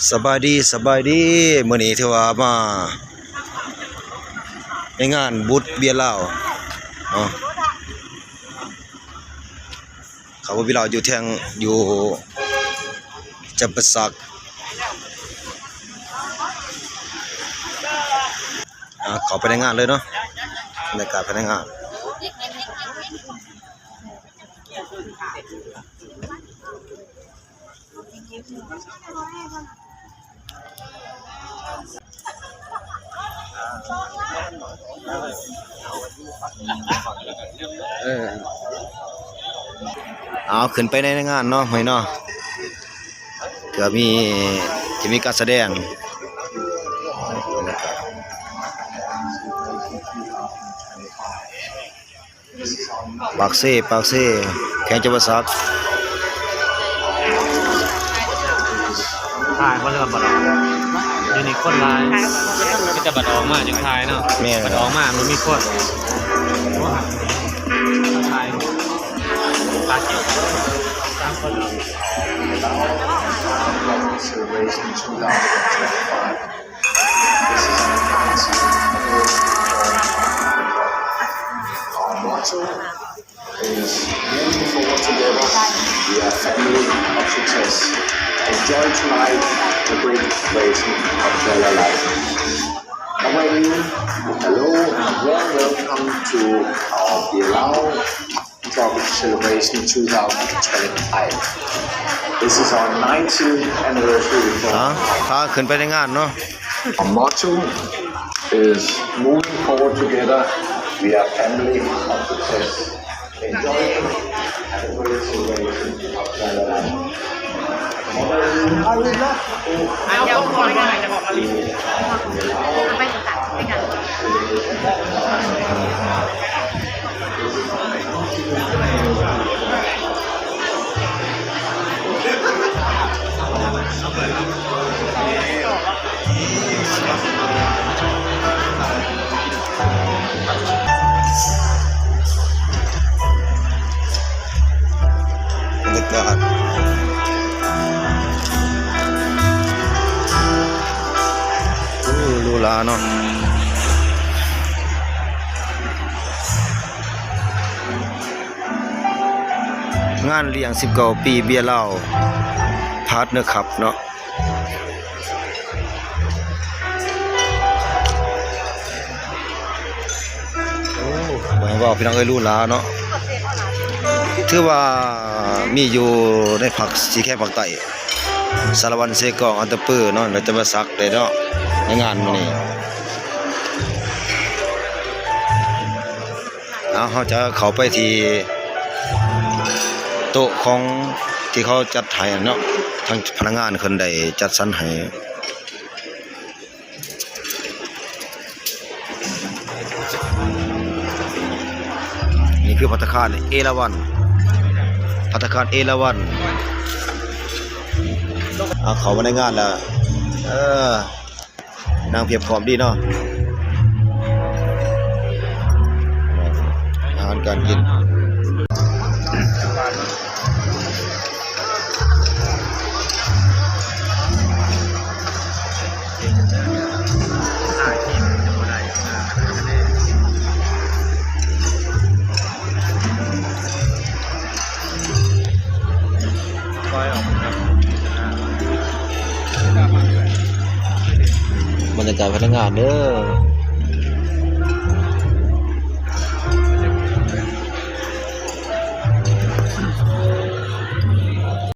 ສະບາຍດີ ສະບາຍດີ ມື້ນີ້ຖືວ່າມາໃນງານບຸດເບຍລາວເນາະ. ເຂົາເບຍລາວຢູ່ແທ່ງ ຢູ່ຈຳປາສັກ. ອ່າ ເຂົ້າໄປໃນງານເລີຍເນາະ ບັນຍາກາດພາຍໃນງານ. ເອີ ເອົາ ຂຶ້ນໄປໃນງານເນາະ ຫ້ອຍເນາະ ເພື່ອມີ ຈະມີການສະແດງ. ປາກເຊ ປາກເຊ ແຂວງຈຳປາສັກ. ຖ່າຍບໍ່ເລີຍບັດອອກ ຢູ່ນີ້ຄົນຫຼາຍ ມີແຕ່ບັດອອກມາຈັ່ງຖ່າຍເນາະ. ແມ່ນ ບັດອອກມາບໍ່ມີຄົນ ຖ່າຍ ສາມຄົນ. This is our fancy our motto is moving forward together, we are family of success. Enjoy tonight the great celebration of Jai Lalai. Hello and warm welcome to our Beer Lao Tropic Celebration two thousand twenty-five. This is our nineteenth anniversary. ອ່າ ພາຂຶ້ນໄປໃນງານເນາະ. Our motto is moving forward together, we are family of success. Enjoy and have a great celebration of Jai Lalai. ບັນຍາກາດ ໂອ້ ຫຼູຫຼາເນາະ. ງານລ້ຽງສິບເກົ້າປີເບຍລາວ ພາດເນີຄັບເນາະ. ໂອ້ ບໍ່ໃຫ້ເວົ້າ ພີ່ນ້ອງເອີຍ ຫຼູຫຼາເນາະ. ຖືວ່າມີຢູ່ໃນພາກ ສີ່ແຄວພາກໃຕ້ ສາລະວັນ ເຊກອງ ອັດຕະປືເນາະ ແລະ ຈຳປາສັກເດ້ເນາະ ໃນງານມື້ນີ້. ເອົາ ເຮົາຈະເຂົ້າໄປທີ່ໂຕະຂອງທີ່ເຂົາຈັດໃຫ້ເນາະ ທາງພະນັກງານເພິ່ນໄດ້ຈັດສັນໃຫ້. ນີ້ຄືພັດຕາຄານເອລາວັນ ພັດຕາຄານເອລາວັນ. ເອົາ ເຂົ້າມາໃນງານແລ້ວ ເອີ ນາງພຽບພ້ອມດີເນາະ ອາຫານການກິນ. ບັນຍາກາດພະນັກງານເດີ.